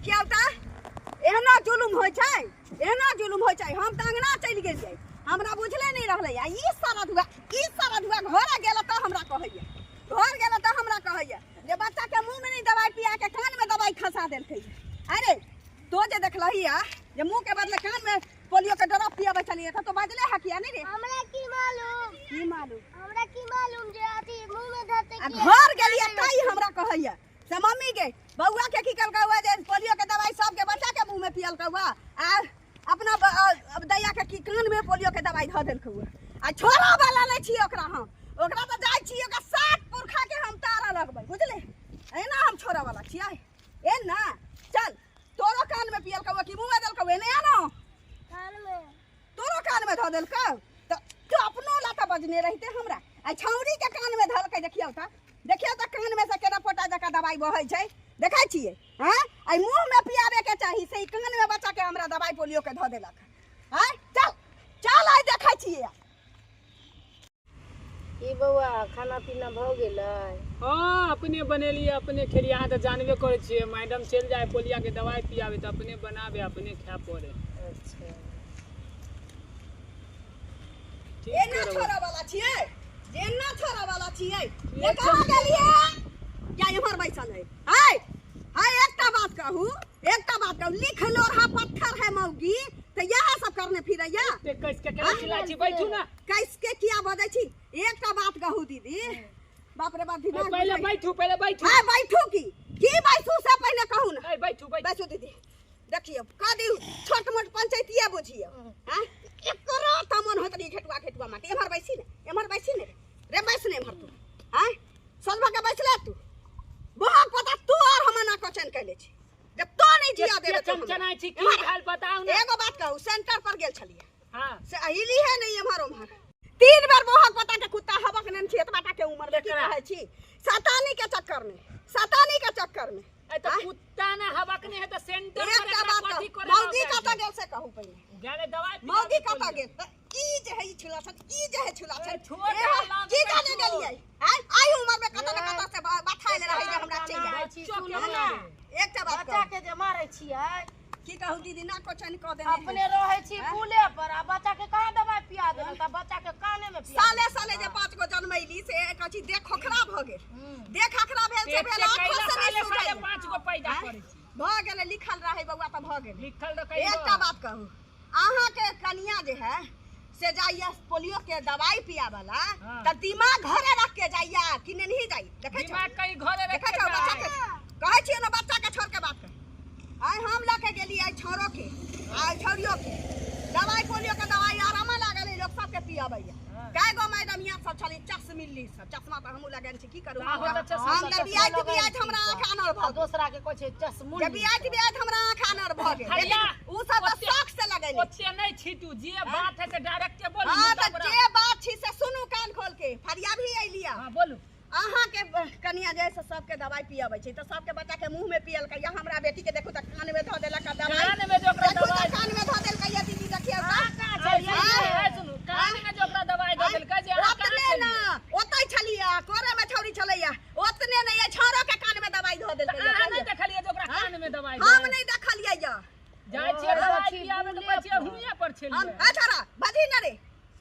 देखियौ तऽ एहनो जुलुम होइ छै, एहनो जुलुम होइ छै। हम तऽ अङ्गना चलि गेलियै, हमरा बुझले नहि रहलै। आ ई सारा धुआ, ई सारा धुआ घर गेल तऽ हमरा कहैया, घर गेल तऽ हमरा कहैया जे बच्चाके मुँहमे नहि दवाइ पिया के कानमे दवाइ खसा देलकै। अरे तो जे देखलही आ जे मुँहके बदले कानमे पोलियो के ड्रॉप पियाबै छलियै तऽ तो बजले है किया नहीं रे? हमरा की मालूम, की मालूम, हमरा की मालूम जे अथी मुँह में धरते। आ घर गेलियै तै हमरा कहैया से मम्मी के बौआ के की कलका हुआ जे पोलियो के दवाई सबके बच्चा के मुँह में पियलका हुआ आ अपना दैया के की कान में पोलियो के दवाई धऽ देलक हुआ। आ छोड़ा वाला नहीं छियै ओकरा, हम ओकरा तऽ जाइ छियै ओकरा सात पुरखा के हम तारा लगबै, बुझले? एना हम छोड़ा वाला छियै। एना चल, तोरो कान में पियलका हुआ कि मुँह में देलका हुआ? एने आनो। कान में। तोरो कान में धऽ देलकौ तऽ तू अपनो ला तऽ बजने रहिते हमरा। आ छौड़ी के कान में धलकै, देखियौ तऽ, देखियौ तऽ कान में से केना फोटा जकाँ दवाई बहै छै, देखै छियै? हँ, एहि मुँह में पियाबे के चाही से ई कान में बच्चा के हमरा दवाई पोलियो के धऽ देलक। हँ, चल चल, आइ देखै छियै। की बौआ, खाना पीना भऽ गेलै? हाँ, अपने बनेलियै, अपने खेलियै। अहाँ तऽ जानबे करै छियै, मैडम चलि जाइ पोलियाके दवाइ पियाबे तऽ अपने बनाबे, अपने खाय पड़े। अच्छा ठीक। एना करबै। छोड़ऽ वाला छियै, एना छोड़ऽ वाला छियै। ये कहाँ गेलियै? या इम्हर बैसल है। हाय हाय, एकटा बात कहू, एकटा बात कहू, लिख लोढ़ा पत्थर है मौगी तऽ इएह सब करने फिरैया। एते कस के केना चिल्लाइ छी? बैठू ना। कस के किया बजै छी? एकटा बात कहू दीदी, बाप रे बाप, दिमाग पहिले बैठू, पहिले बैठू। हाय, बैठू की की बैठू से पहिले कहू ना। ए, बैठू, बैठू। बैठू दीदी। देखियौ कह दियौ, छोट मोट पंचायतिये बुझियौ। हाँ, एकरो तऽ मन होइत रही घेटुआ घेटुआ माटी। एम्हर बैसी ने, एम्हर बैसी ने रे, बैस ने एम्हर तू। हाँ, सजभा के बैसले तू बहुत पता तू और हम ना क्वेश्चन कैले छी जब तो नहीं जिया देबे तो हमरा। चमचनाइ छी की एम्हर- भेल बताउ ने। एगो बात कहू, सेंटर पर गेल छलियै। हाँ। से अहिली है नहीं एम्हर ओम्हर 3 बेर मोहक पता के कुत्ता हबक नेन छी। एतबा टा के उम्र में की केकरा? कहै छी, शैतानी के चक्कर में, शैतानी के चक्कर में। ए तऽ आँय? कुत्ता ना हबक नहीं है तऽ सेंटर पर एकटा एकरा बात कथी कहू, करे मौगी लऽ कतऽ जाइ गेल से कहू पहिले। छै? गेलै दवाइ पियाबै मौगी कतऽ पोलियो। गेल? ई जे है ई छुला छन, ई जे है छुला छन। ए, छोट ए, है, लाग की जाने बैठो। गेलियै? आँय, आइ उम्र में कतऽ ने कतऽ से बथायल रहै जे हमरा चलि आयल। छी, बच्चो सुनू के ना। मारे। एकटा बात बच्चा कहू। के जे मारै छियै। की कहू दीदी, ना क्वेश्चन कऽ देने है। अपने रहै छी पुले पर आ बच्चा के कहाँ दवाई पिया देलहुँ तऽ बच्चा के काने में पिया। साले साले जे 5 गो जनमैली से कहै छी देह खोखरा भऽ गेल, देह खोखरा भेल से पेट भेल से आँखो कैला से नहि साले साले सुझैया। 5 गो पैदा आँय? करै छी। भऽ गेलै, लिखल रहै बौआ तऽ भऽ गेलै। लिखल तऽ कहियो। एकटा बात कहू, अहाँके कनिया जे है से जाइया पोलियो के दवाई पियाबला हाँ। तऽ दिमाग घरे रख के जाइया कि नहीं जाइ? देखै छौ, दिमाग कहीं घरे रख देखै के छौ बच्चा के जाइ। कहै छियै ने, बच्चा के छोड़ के बात कर। आइ हम लऽ के गेलियै छौड़ो के आ छौड़ियो के दवाई, पोलियो के दवाई आरामे लागल है, लोक सबके पियाबैया। हाँ। कए गो मैडम यहाँ सब छलै, चश्मिल्ली सब, चश्मा तऽ हमहूँ लगेने छी, की करू? तऽ अहाँ तऽ चश्मा हम तऽ बियाइत बियाइत हमरा आँख आनर भऽ आ गेल। दोसरा के कहै छै चश्मुल। जे बियाइत बियाइत हमरा आँख आनर भऽ गेल, भैया, लेकिन उ सब तऽ ओते- शौक से लगेने। ओते नहि छीटू, जे बात है से डायरेक्ट बोलू। हाँ मुद्दा तऽ पर जे बात छी से सुनू कान खोल के। फरिया भी अइलिया। हाँ बोलू। अहाँके कनिया जे से सबके दवाई पियाबै छै तऽ सबके बच्चा के मुँह में पियलकै या हमरा बेटी के देखू तऽ कान में धऽ देलक आ दवाई। कान में जे ओकरा देखू तऽ दवाई- कान में धऽ देलकै या दीदी, देखियौ तऽ। कहाँ छलियै? आँय? आँय, सुनू, कान में जे ओकरा दवाई दऽ देलकै जे अहाँ कहाँ ओतने छलियै? ना ओतै छलियै, कोरे में छौरी छलैया, ओतने नहि, ये छौरो के कान में दवाई धऽ देलकै तऽ या, अहाँ नहि कहियौ। देखलियै जे ओकरा कान में दवाई हम दै? नहि देखलियै या। जाइ छियै दवाई छी पियाबै तऽ बुले कहै छियै पर। हुएँ पर हम छलियै। आ छोरा बजही न रे।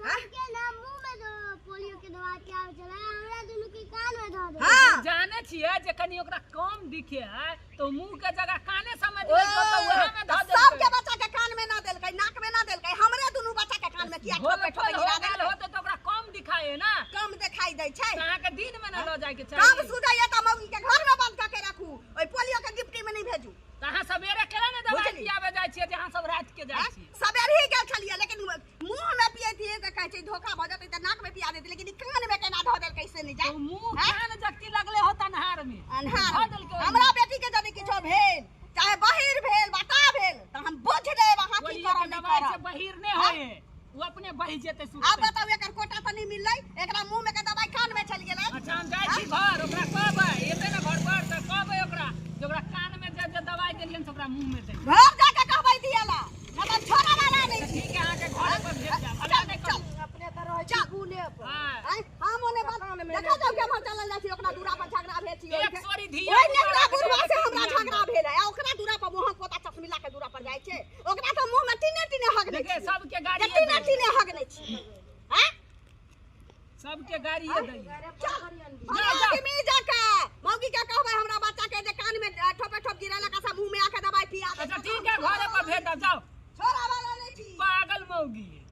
हाँ? सबके ना मुँह में दो पोलियो के दवाई पियाबै छलै, हमरा दुनू के कान में धऽ देलकै। हाँ। जाने छियै जे कनि ओकरा कम दिखे है तो मुंह के जगह काने समझ ओ, लेलकै तऽ उएह में धऽ तऽ सबके देलकै। बच्चा के कान में ना देलकै, नाक में ना देलकै, हमरे दुनू बच्चा के कान में किया होल ठोपे ठोपे ठोल हो गिरा गेल देलकै? होते तऽ ओकरा कम दिखाए ना, कम देखाई दै छै तऽ अहाँके दिन में ना लऽ जायके कम चाही। सुझैया तऽ मौगी के घर में बंद कऽ के राखू, ओहि पोलियो के गिफ्टी में नहीं भेजू। तऽ अहाँ सवेरे केना ने दवाई बुझली? पियाबे जाइ छियै जे अहाँ सब राति के जाइ आँय? छियै? सबेरे ही गेल छलियै, लेकिन मुँह में पियैतियै तऽ कहै छै धोखा भऽ जेतै तऽ नाक में पिया देतै, लेकिन ई कान में केना धऽ देलकै से नहि तऽ जानि। मुँह आँय? कान जकती लगले होत अन्हार में। अन्हार धऽ में। देलकै ओहिमे। हमरा बेटी के यदि किछो भेल, चाहे बहिर भेल, बता भेल, तऽ हम बुझ लेब अहाँ की पोलियो के करब नहि दवाई से करब। बहिर नहि होय, ओ अपने बहि जेतै आब सुततै। बताउ, एकर कोटा तऽ नहि मिललै, एकरा मुँह में के दवाई कान में चलि गेलै। अच्छा, हम जाइ छी घर, ओकरा कहबै, एतै ने घर पर तऽ कहबै ओकरा जे ओकरा कान में जे जे दवाई देलियनि से ओकरा मुँह में दै। घर जाके कहबै दियला, नहि तऽ छोड़ा वाला नहि तऽ छी। ठीक है, अहाँके घरे पर भेज जायब। हल्ला नहि चल करू। अपने तऽ रहै छी चल। पुले पर। हाँ। आँय, हम ओने बात कान में देखा जाउ केम्हर चलल जाइ छी, ओकरा दूरा पर झगड़ा भेल छी। एक सोरी धिया ओहि पुता नेंगरा रखने बुढ़वा से छै हमरा धिया झगड़ा भेल है, आ ओकरा दूरा पर मोहक सबके छियै। सबके गाड़ी जे टीने टीने हगने छी हैं। सबके गाड़ी दैया। चल आदमी जाके मौगी के कहबै हमरा बच्चा के जे कान में ठोपे ठोप गिरेलक आ सब मुंह में आके दवाई पिया दे। अच्छा ठीक है, घरे पर भेज दब, जाओ।